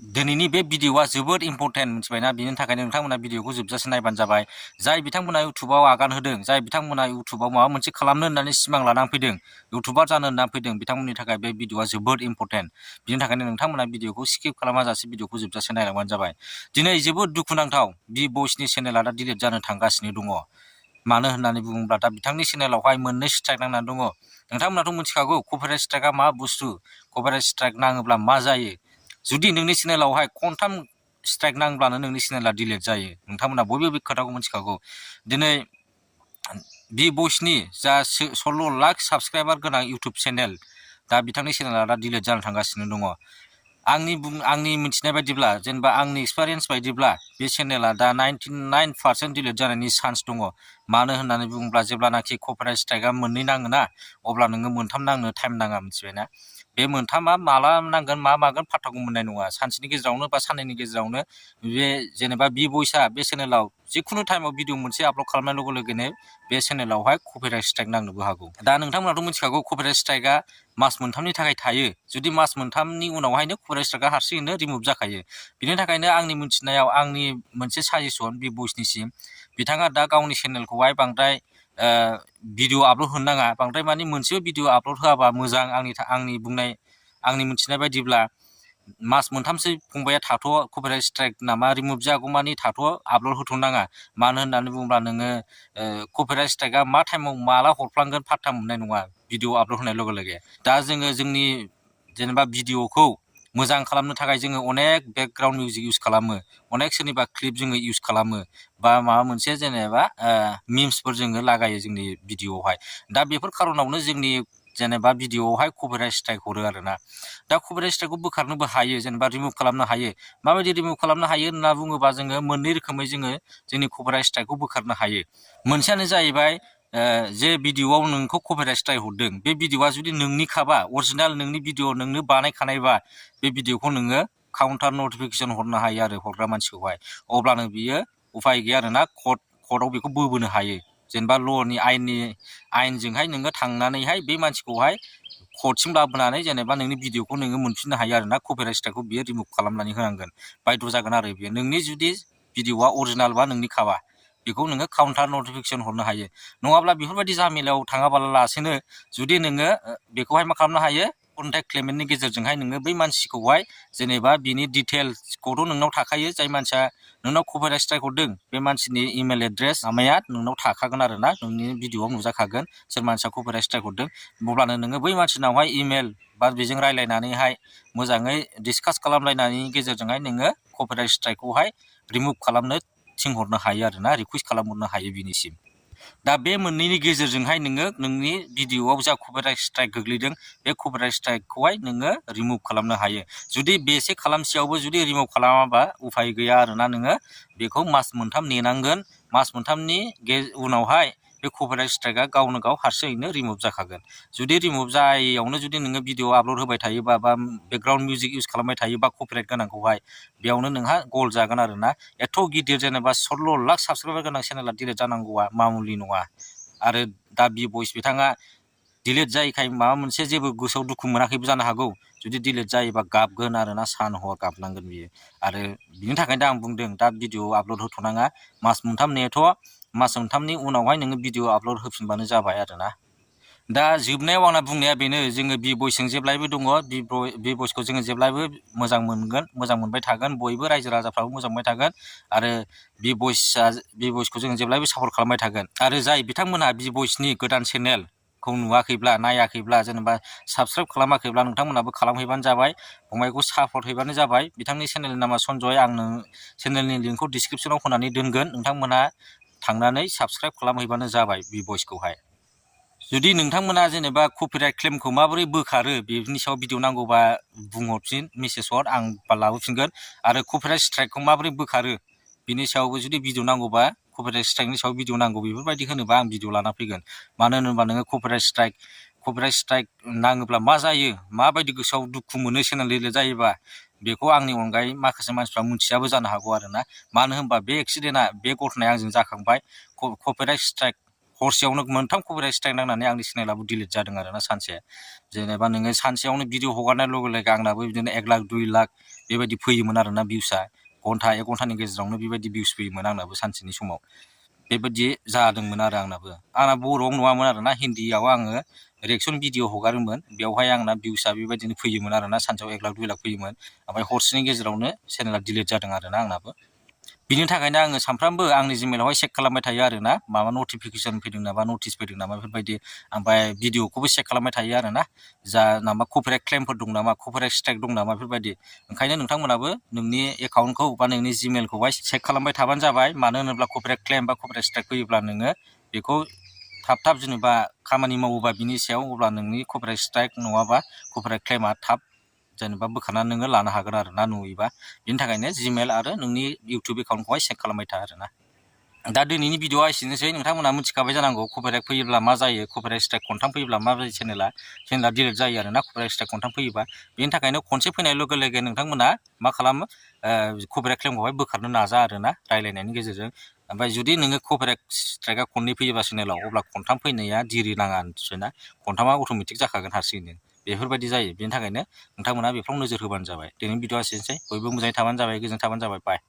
दिनैनि बे भिडिअआ जोबोद इम्पर्टेन्ट मिथिबायना बिनि थाखायनो नोंथांमोना भिडिअखौ जोबजासे नायबानो जाबाय जाय बिथांमोना इउटुबाव आगान होदों जाय बिथांमोना इउटुबाव माबा मोनसे खालामनो होननानै सिमां लानानै फैदों इउटुबार जानो होननानै फैदों बिथांमोननि थाखाय बे भिडिअआ जोबोद इम्पर्टेन्ट बिनि थाखायनो नोंथांमोना भिडिअखौ स्किप खालामाजासे भिडिअखौ जोबजासे नायलांबानो जाबाय दिनै जोबोद दुखुनांथाव बि बयसनि चेनेलआ दा डिलिट जानो थांगासिनो दङ मानो होननानै बुङोब्ला दा बिथांनि चेनेलावहाय मोननै स्ट्राइक नांनानै दङ नोंथांमोनाथ' मिथिखागौ कपिराइट स्ट्राइकआ मा बुस्थु कपिराइट स्ट्राइक नाङोब्ला मा जायो जुदि नोंनि चेनेलावहाय खनथाम स्ट्राइक नांब्लानो नोंनि चेनेला डिलिट जायो नोंथांमोना बयबो बे खोथाखौ मिथिखागौ दिनै बि बयसनि जा 16 लाख साबस्क्राइबार गोनां इउटुब चेनेल दा बिथांनि चेनेला दा डिलिट जानो थांगासिनो दङ आंनि मिथिनाय बायदिब्ला जेनेबा आंनि एक्सपिरियेन्स बायदिब्ला बे चेनेला दा 99% डिलिट जानायनि चान्स दङ मानो होननानै बुङोब्ला जेब्लानाखि कपिराइट स्ट्राइकआ मोननै नाङोना अब्ला नोङो मोनथाम नांनो टाइम नाङा मिथिबायना बे मोनथामा माला नांगोन मा मागोन फात्ताखौ मोननाय नङा सानसेनि गेजेरावनो बा साननैनि गेजेरावनो बे जेनेबा बि बयसआ बे चेनेलाव जिखुनु टाइमाव भिडिअ मोनसे आपल'ड खालामनाय लोगो लोगोनो बे चेनेलावहाय कपिराइट स्ट्राइक नांनोबो हागौ दा नोंथांमोनाथ' मिथिखागौ कपिराइट स्ट्राइकआ मास मोनथामनि थाखाय थायो जुदि मास मोनथामनि उनावहायनो कपिराइट स्ट्राइकआ हारसिङैनो रिमुभ जाखायो बिनि थाखायनो आंनि मिथिनायाव आंनि मोनसे साजेसन बि बयसनिसिम बिथाङा दा गावनि चेनेलखौहाय बांद्राय भिडिअ आपल'ड होनो नाङा बांद्राय माने मोनसेबो भिडिअ आपल'ड होआबा मोजां आंनि मिथिनाय बायदिब्ला मास मोनथामसो फंबाया थाथ' कपिराइट स्ट्राइक नामा रिमुभ जागौमानि थाथ' आपल'ड होथ'नाङा मानो होननानै बुङोब्ला नोङो कपिराइट स्ट्राइकआ मा टाइमाव माला हरफ्लांगोन फात्ता मोननाय नङा भिडिअ आपल'ड होनाय लोगो लोगो दा जोङो जोंनि जेनेबा भिडिअखौ मोजां खालामनो थाखाय जोङो अनेक बेकग्राउन्ड मिउजिक इउज खालामो अनेक सोरनिबा क्लिप जोङो इउज खालामो बा माबा मोनसे जेनेबा मिम्सफोर जोङो लागायो जोंनि भिडिअआवहाय दा बेफोर खार'नावनो जोंनि जेनेबा भिडिअआवहाय कपिराइट स्ट्राइक हरो आरोना दा कपिराइट स्ट्राइकखौ बोखारनोबो हायो जेनेबा रिमुभ खालामनो हायो माबायदि रिमुभ खालामनो हायो होनना बुङोबा जोङो मोननै रोखोमै जोङो जोंनि कपिराइट स्ट्राइकखौ बोखारनो हायो मोनसेयानो जाहैबाय जे भिडिअआव नोंखौ कपिराइट स्ट्राइक हरदों बे भिडिअआ जुदि नोंनिखाबा अरिजिनेल नोंनि भिडिअ नोंनो बानायखानायबा बे भिडिअखौ नोङो काउन्टार नटिफिकेसन हरनो हायो आरो हरग्रा मानसिखौहाय अब्लानो बियो उफाय गैया आरोना कर्टआव बेखौ बोबोनो हायो जेनेबा ल'नि आयेनजोंहाय नोङो थांनानैहाय बे मानसिखौहाय कर्टसिम लाबोनानै जेनेबा नोंनि भिडिअखौ नोङो मोनफिननो हायो आरोना कपिराइट स्ट्राइकखौ बियो रिमुभ खालामनानै होनांगोन बायद' जागोन आरो बियो नोंनि जुदि भिडिअआ अरिजिनेलबा नोंनि खाबा बेखौ नोङो काउन्टार नटिफिकेसन हरनो हायो नङाब्ला बेफोरबायदि जामेलायाव थाङाबालासेनो जुदि नोङो बेखौहाय मा खालामनो हायो कन्टेक्ट क्लेमेन्टनि गेजेरजोंहाय नोङो बै मानसिखौहाय जेनेबा बिनि डिटेल्सखौथ' नोंनाव थाखायो जाय मानसिया नोंनाव कपिराइट स्ट्राइक हरदों बे मानसिनि इमेल एड्रेस माबाया नोंनाव थाखागोन आरोना नोंनि भिडिअआव नुजाखागोन सोर मानसिया कपिराइट स्ट्राइक हरदों अब्लानो नोङो बै मानसिनावहाय इमेल बा बेजों रायलायनानैहाय मोजाङै डिसकास खालामलायनायनि गेजेरजोंहाय नोङो कपिराइट स्ट्राइकखौहाय रिमुभ खालामनो थिनहरनो हायो आरोना रिकुवेस्ट खालामहरनो हायो बिनिसिम दा बे मोननैनि गेजेरजोंहाय नोङो नोंनि भिडिअआव जा कपिराइट स्ट्राइक गोग्लैदों बे कपिराइट स्ट्राइकखौहाय नोङो रिमुभ खालामनो हायो जुदि बेसे खालामसेयावबो जुदि रिमुभ खालामाबा उफाय गैया आरोना नोङो बेखौ मास मोनथाम नेनांगोन मास मोनथामनि उनावहाय बे कपिराइट स्ट्राइकआ गावनो गाव हारसिङैनो रिमुभ जाखागोन जुदि रिमुभ जायैयावनो जुदि नोङो भिडिअ आपल'ड होबाय थायोबा बा बेकग्राउन्ड मिउजिक इउज खालामबाय थायोबा कपिराइट गोनांखौहाय बेयावनो नोंहा गल जागोन आरोना एथ' गिदिर जेनेबा 16 लाख साबस्क्राइबार गोनां चेनेला डिलिट जानांगौआ मामुलि नङा आरो दा बि बयस बिथाङा डिलिट जायैखाय माबा मोनसे जेबो गोसोआव दुखु मोनाखैबो जानो हागौ जुदि डिलिट जायोबा गाबगोन आरोना सान हर गाबनांगोन बियो आरो बिनि थाखायनो आं बुंदों दा भिडिअ आपल'ड होथ'नाङा मास मोनथाम नेथ' मास मोनथामनि उनावहाय नोङो भिडिअ आपल'ड होफिनबानो जाबाय आरोना दा जोबनायाव आंना बुंनाया बेनो जोङो बि बयसजों जेब्लायबो दङ बि बयसखौ जोङो जेब्लायबो मोजां मोनगोन मोजां मोनबाय थागोन बयबो रायजो राजाफ्राबो मोजां मोनबाय थागोन आरो बि बयसखौ जोङो जेब्लायबो सापर्ट खालामबाय थागोन आरो जाय बिथांमोनहा बि बयसनि गोदान चेनेलखौ नुवाखैब्ला नायाखैब्ला जेनेबा साबस्क्राइब खालामाखैब्ला नोंथांमोनाबो खालामहैबानो जाबाय फंबायखौ सापर्ट हैबानो जाबाय बिथांनि चेनेलनि नामा सनजय आं चेनेलनि लिंकखौ डिसक्रिपसनाव होनानै दोनगोन नोंथांमोनहा थांनानै साबस्क्राइब खालामहैबानो जाबाय बि बयसखौहाय जुदि नोंथांमोना जेनेबा कपिराइट क्लेमखौ माबोरै बोखारो बेनि सायाव भिडिअ नांगौबा बुंहरफिन मेसेज हर आं लाबोफिनगोन आरो कपिराइट स्ट्राइकखौ माबोरै बोखारो बिनि सायावबो जुदि भिडिअ नांगौबा कपिराइट स्ट्राइकनि सायाव भिडिअ नांगौ बेफोरबायदि होनोबा आं भिडिअ लाना फैगोन मानो होनोबा नोङो कपिराइट स्ट्राइक नाङोब्ला मा जायो माबायदि गोसोआव दुखु मोनो चेनेल डिलिट जायोबा बेखौ आंनि अनगायै माखासे मानसिफ्रा मिथियाबो जानो हागौ आरोना मानो होनबा बे एक्सिडेन्टआ बे घटनाया आंजों जाखांबाय कपिराइट स्ट्राइक हरसेयावनो मोनथाम कपिराइट स्ट्राइक नांनानै आंनि चेनेलाबो डिलिट जादों आरोना सानसे। जेनेबा नोङो सानसेयावनो भिडिअ हगारनाय लोगो लोगो आंनाबो बिदिनो 1 लाख 2 लाख बेबायदि फैयोमोन आरोना भिउसआ। घन्टा 1 घन्टानि गेजेरावनो बेबायदि भिउस फैयोमोन आंनाबो सानसेनि समाव। बेबायदि जादोंमोन आरो आंना बर'आव नङामोन आरोना, हिन्दीयाव आङो रिएक्सन भिडिअ हगारोमोन। बेवहाय आंना भिउसआ बेबायदिनो फैयोमोन आरोना, सानसेयाव 1 लाख 2 लाख फैयोमोन। ओमफ्राय हरसेनि गेजेरावनो चेनेला डिलिट जादों आरोना आंनाबो। बिनि थाखायनो आङो सानफ्रामबो आंनि जिमेलावहाय चेक खालामबाय थायो आरोना, माबा नटिफिकेसन फैदों नामा, नटिस फैदों नामा बेफोरबायदि। ओमफ्राय भिडिअखौबो चेक खालामबाय थायो आरोना, जा नामा कपिराइट क्लेमफोर दं नामा, कपिराइट स्ट्राइक दं नामा बेफोरबायदि। ओंखायनो नोंथांमोनाबो नोंनि एकाउन्टखौ बा नोंनि जिमेलखौहाय चेक खालामबाय थाबानो जाबाय। मानो होनोब्ला कपिराइट क्लेम बा कपिराइट स्ट्राइक फैयोब्ला नोङो बेखौ थाब जेनेबा खामानि मावोबा बिनि सायाव, अब्ला नोंनि कपिराइट स्ट्राइक नङाबा कपिराइट क्लेमा थाब जेनेबा बोखारनानै नोङो लानो हागोन आरोना नुयोबा। बिनि थाखायनो जिमेल आरो नोंनि इउटुब एकाउन्टखौहाय चेक खालामबाय था आरोना। दा दिनैनि भिडिअआ एसेनोसै। नोंथांमोना मिथिखाबाय जानांगौ कपिराइट फैयोब्ला मा जायो, कपिराइट स्ट्राइक खनथाम फैयोब्ला मा जायो, चेनेला डिलिट जायो आरोना कपिराइट स्ट्राइक खनथाम फैयोबा। बेनि थाखायनो खनसे फैनाय लोगो लोगो नोंथांमोना मा खालामो, कपिराइट क्लेमखौहाय बोखारनो नाजा आरोना रायलायनायनि गेजेरजों। ओमफ्राय जुदि नोङो कपिराइट स्ट्राइकआ खननै फैयोबा चेनेलाव, अब्ला खनथाम फैनाया दिरि नाङा आरोना, खनथामा अट'मेटिक जाखागोन हारसिङैनो। बेफोरबायदि जायो। बेनि थाखायनो नोंथांमोना बेफ्राव नोजोर होबानो जाबाय। दिनैनि भिडिअआ एसेनोसै। बयबो मोजाङै थाबानो जाबाय, गोजोन थाबानो जाबाय। बाय।